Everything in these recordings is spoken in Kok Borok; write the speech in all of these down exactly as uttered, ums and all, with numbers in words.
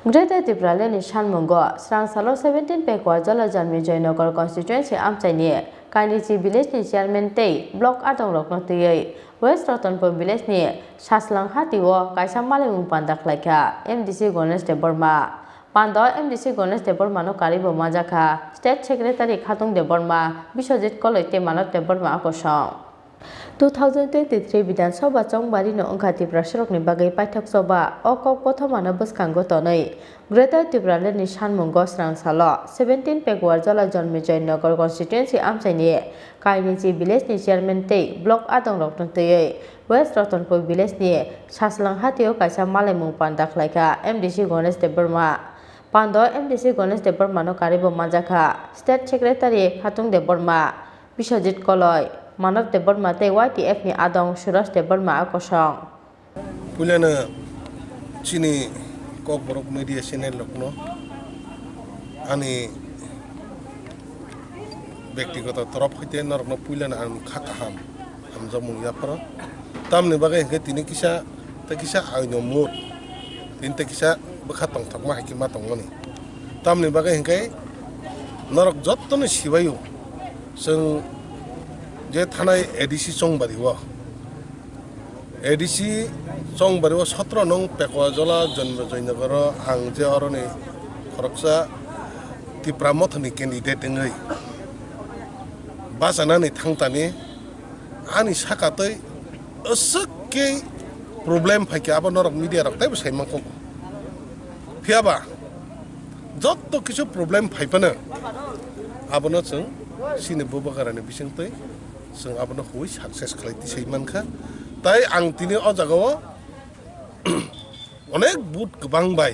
Greater Tipraland ni sanmungo srang salo seventeen Pekwa Jala Janmi Joynagar constituency amchaini Kainichi village ni chairman tei block adongrokno twiwi West Ratanpur village ni Saslang hatio kaisa malaimung panda khlaikha M D C Ganesh Debbarma. Panda o M D C Ganesh Debbarma no karwi bo manjakha State Secretary Khatung Debbarma, Biswajit Koloi tei Manav Debbarma a kosong. Two thousand twenty-three Bidhan Sabha chongbari no wngkha Tiprasarokni bagwi paithak choba. O kok kothomano bwskango tonwi Greater Tipraland ni sanmungo srang salo seventeen Pekwa Jala Janmi Joynagar constituency amchaini Kainichi village ni chairman tei block adongrokno twiwi West Ratanpur village ni Saslang hatio kaisa malaimung panda khlaikha M D C Ganesh Debbarma. Panda o M D C Ganesh Debbarma no karwi bo manjakha State Secretary Khatung Debbarma, Biswajit Koloi, Manav Debbarma tei Y T F ni adong Suraj Debbarma a kosong. Puilano chini Kokborok media channel rokno ani bektigoto torof hoite norokno puilano ang kha kaham hamjakmung yapharo. Tamni bagwi hinkhe tini kisa tei kisa aino mood, tini tei kisa bwkha tongthokma hai khe ma tongmani. Tamni bagwi hinkhe norok jottoni sibaio chwng je thanai A D C chongbari o, A D C chongbari o sotro nong Pekwa Jola Janmi Joynagar o ang je oroni khoroksa Tipra Mothani candidate wngwi bachanani thangtani ani saka tei aswk khe problem phaikha, abo norok media rok teibo sai mankho. Phiyaba jotto kisu problem phaiphano abono chwng chini bubagrani bisingtwi chwng abono huwi success khlai tisai mankha. Tai ang tini o jagao onek but kwbang bai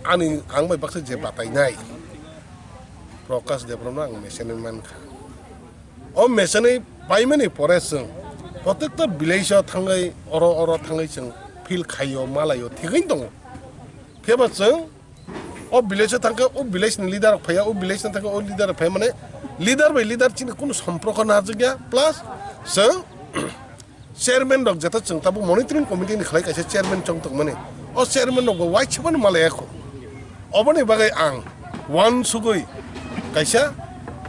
ani ang bai baksa je batainai Prakash Debbarmano ang mechanic mankha. O mechanic paimani pore chwng protekta village o thangwi oro oro thangwi chwng feel khaio malaio thigwi tongo. Phiyaba chwng o village o thangkhe o village ni leader rok phaiya, o village ni thangkhe o leader rok phaiya, mane leader bai leader chini kunu somporko narwkya, plus chwng chairman rok jeta chwng tabuk monitoring committee ni khlai kaisa chairman chong tongmani, o chairman rok bo waisubani malaiyakho. Oboni bagwi ang uansugwi kaisa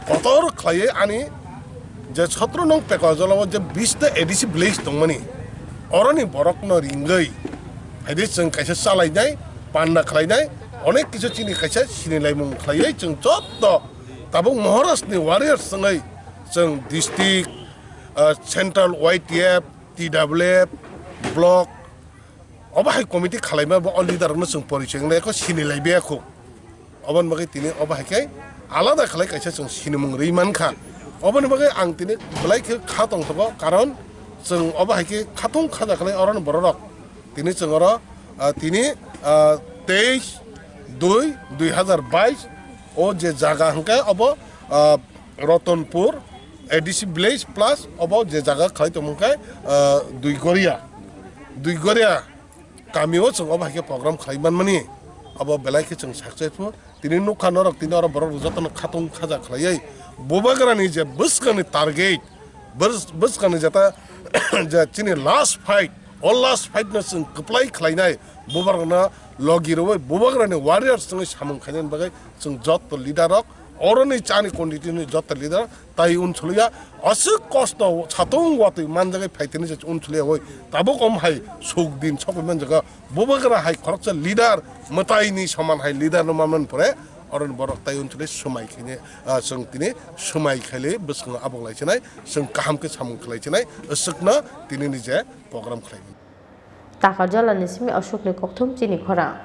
kotor khlaiwi ani je sotro nong Pekwa Jola o je bish ta A D C village tongmani, oroni borokno ringwi haide chwng kaisa chalainai, panda khlainai, onek kisu chini kaisa sinilaimung khlaiwi chwng jotto tabuk Maharaj ni warriors wngwi chwng district, ah, central Y T F, T W F, block, obo hai committee khalaima bo o leader rokno chwng porichoi wnglai kho, sinilai biyakho. Oboni bagwi tini obo hai khe alada khlai kaisa chwng sinimung rwi mankha. Oboni bagwi ang tini belai khe kha tongthogo, karon chwng obo hai khe khatung khaja khlai oroni bororok. Tini chwng oro, ah, tini, ah, teis dui dui hazar bais o je jaga hwnkhe obo, ah, Ratanpur A D C village plus obo je jaga khlai tongmung khe, ah, Duigoria, Duigoria kamio chwng obo hai khe program khlai manmani, obo belai khe chwng successful. Tini nukha norok tini oro borok jotono khatung khaja khlaiwi bubagrani je bwskangni target, bwskangni jeta je chini last fight, o last fight no chwng kwplai khlainai, bubagrano logi rwui bubagrani warriors wngwi samung khainani bagwi chwng jotto leader rok oroni chani constituency ni jotto leader tai unsuluya, aswk kosto satung watwi manjagwi phaitini je unsuluya oi tabuk om hai suk din sokwi manjaga bubagra hai khoroksa leader mwtaini soman hai leader no manmani pore oroni borok tai unsuli swmai khaini, ah, chwng tini swmai khaili bwskango abok lai chinai chwng kaham khe samung khlai chinai aswkno tini ni je program khlai mano. Takarjala ni simi Ashok ni kokthum chini khorang.